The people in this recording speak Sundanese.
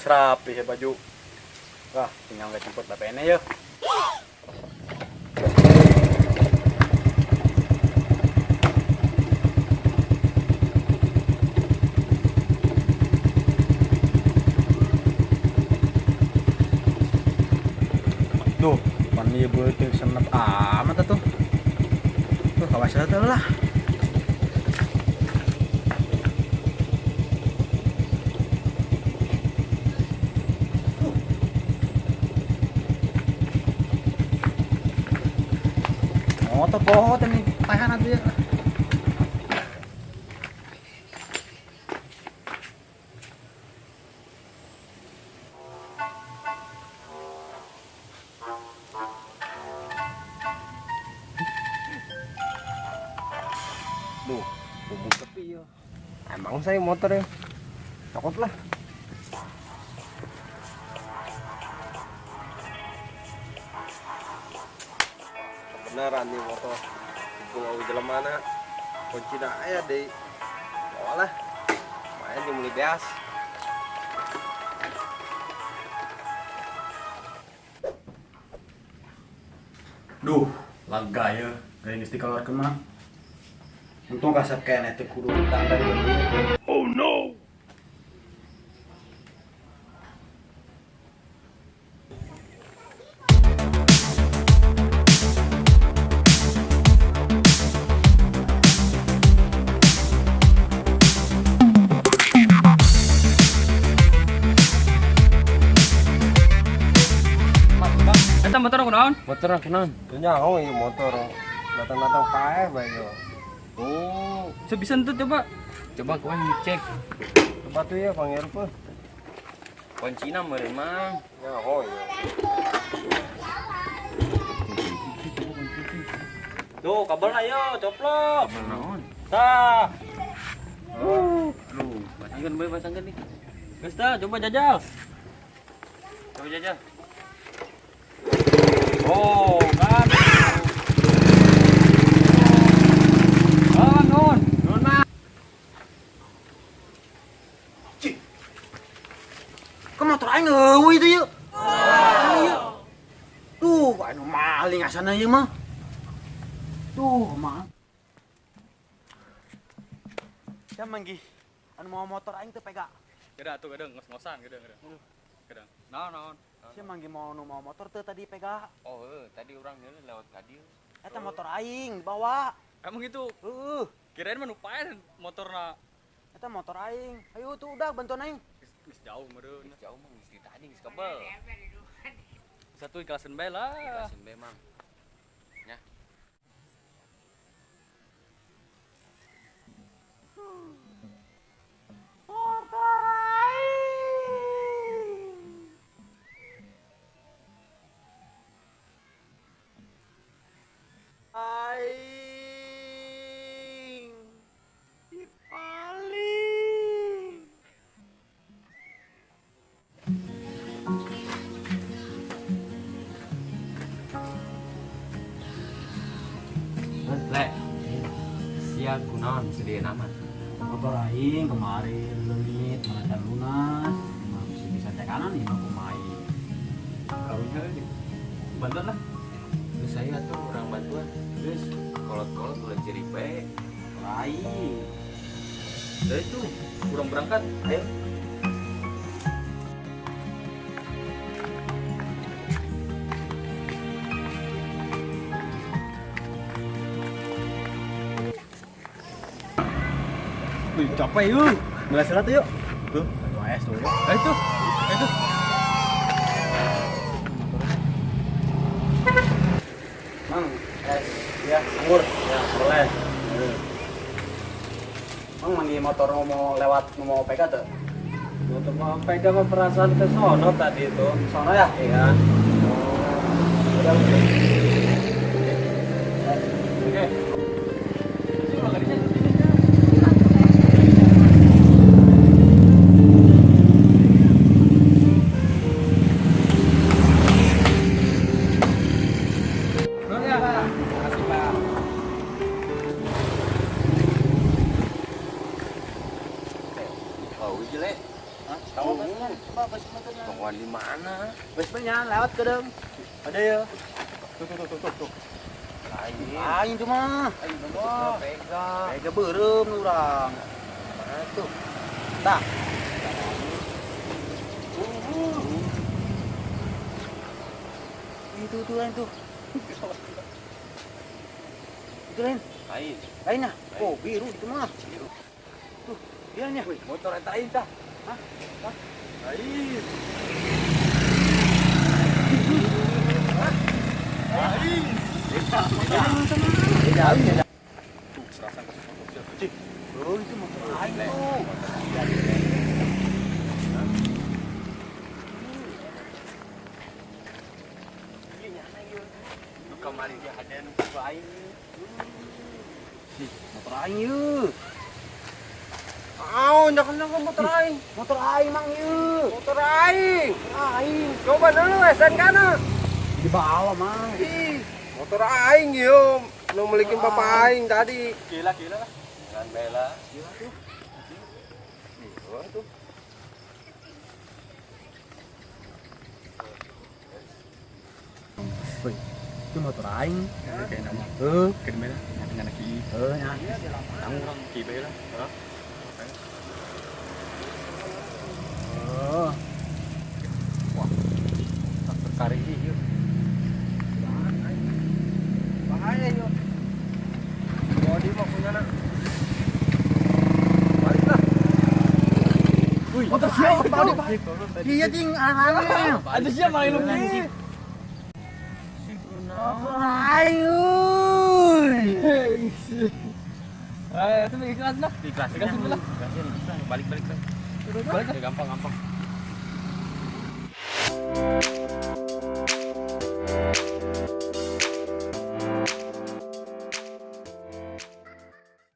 Geus rapi ya baju. Wah, tinggal nggak jemput bapaknya ya. Duh, pan ieu beuteung senep amat atuh. Tuh, kawas atuh lah. Motor poho teh nih, tahan atuh ya. Duh, bubuk sepi ya. Emang saya motor ya. Takut lah. Kebenaran nih motor. Itu mau jalan mana? Kunci dah aya deh. Bawa lah. Lumayan dimulai beas. Duh, lega ya. Gak geus dikeluarkeun mah. Untung kasep keneh teu kudu tangga deui. Oh no! Eta motor aku naon? Motor aku naon? Teu nyaho ieu motor. Datang-datang paeh bae yo. Oh, sebisa tuh coba. Coba kau cek. Coba tuh ya panggil apa? Kuncina meureun mah. Nyaho ieu. Tuh, kabelna yo, coplok. Kabel naon? Tah. Aduh, pasangkeun bae pasangkeun nih. Geus tah, coba jajal. Coba jajal. Oh, kan. Oh, nun. Nun mah. Ke motor aing eueuh itu yeuh. Ieu. Duh, anu maling asana ieu mah. Duh, mah. Sia manggih anu mau motor aing teu pega. Geura atuh geudeng ngos-ngosan geudeng geudeng. Geudeng. Naon naon. Sia manggih mau nu mau motor teu tadi pega. Oh, heuh, tadi urang heula lewat ka dieu. Eta motor aing dibawa. Emang itu Heueuh, kirain mah nu paeh motorna. eta motor aing. Ayo tuh udah bantuan aing. Geus jauh meureun. Geus jauh mah geus di tadi geus kebel. Satu ikhlasin bae lah. Ikhlasin bae mang. Nya. Motor aing. Aing. Dipaling. Le. Sia kunaon sedih amat. Motor aing kemarin leungit mana can lunas. Masih bisa cek kanan nih mah kumaha. Karunya euy. Bantuan lah. Terus saya tuh orang bantuan. Terus kolot-kolot ulah ciri bae. Motor aing. Udah itu, kurang berangkat. Ayo. Wih, capek yuk. Mulai selat yuk. Tuh, aduh es tuh. Eh itu, itu. Mang, es ya, anggur. Ya, boleh. Mang manggih motor mau lewat mau PK tuh. Motor mau PK mah perasaan ke sono tadi itu. Sono ya? Iya. Udah, udah. Oke. Makasih, Pak. Oh, jelek. Hah? Tahu kan? Coba basuh. nya lewat kedeung. Ada ya. Tuh. Lain. Lain tuh mah. Lain mah. Pega. Pega beureum urang. Mana tuh? Tah. Itu tuh lain tuh. Itu lain. Lain. Lain nah. Oh, biru itu mah. Biru. Tuh, dia nya. Wih, motor eta aing tah. Hah? Hah? Lain. Lain. Beda, beda. Tuh, perasaan ke motor siapa? Cik. Oh, itu motor aing tuh. Nu kamari dia ada nu ku aing. Ih, motor aing yeuh. Aw, nyakan ke motor aing. Motor aing mang yeuh. Motor aing. Aing Coba dulu SNK na. dibawa mang. Ih, motor aing yo. Nu melikin papa aing tadi. Gila lah. Jangan bela. Gila tuh. Iya tuh. Woi, itu motor aing. Kayak nama. Heuh, Kayak mana? Nyana ki. heuh nya. Tanggung orang ki bae lah. Hah? Oh. Wah. Tak terkari ieu. Bahaya yo. Body mah punya nak. Balik lah. Wih, motor siapa tadi? Iya ting aneh. Ada siapa main lu nih? Motor aing euy. Eh, itu ikhlas lah. Ikhlas. Ikhlas lah. Balik-balik. Balik. Gampang, gampang.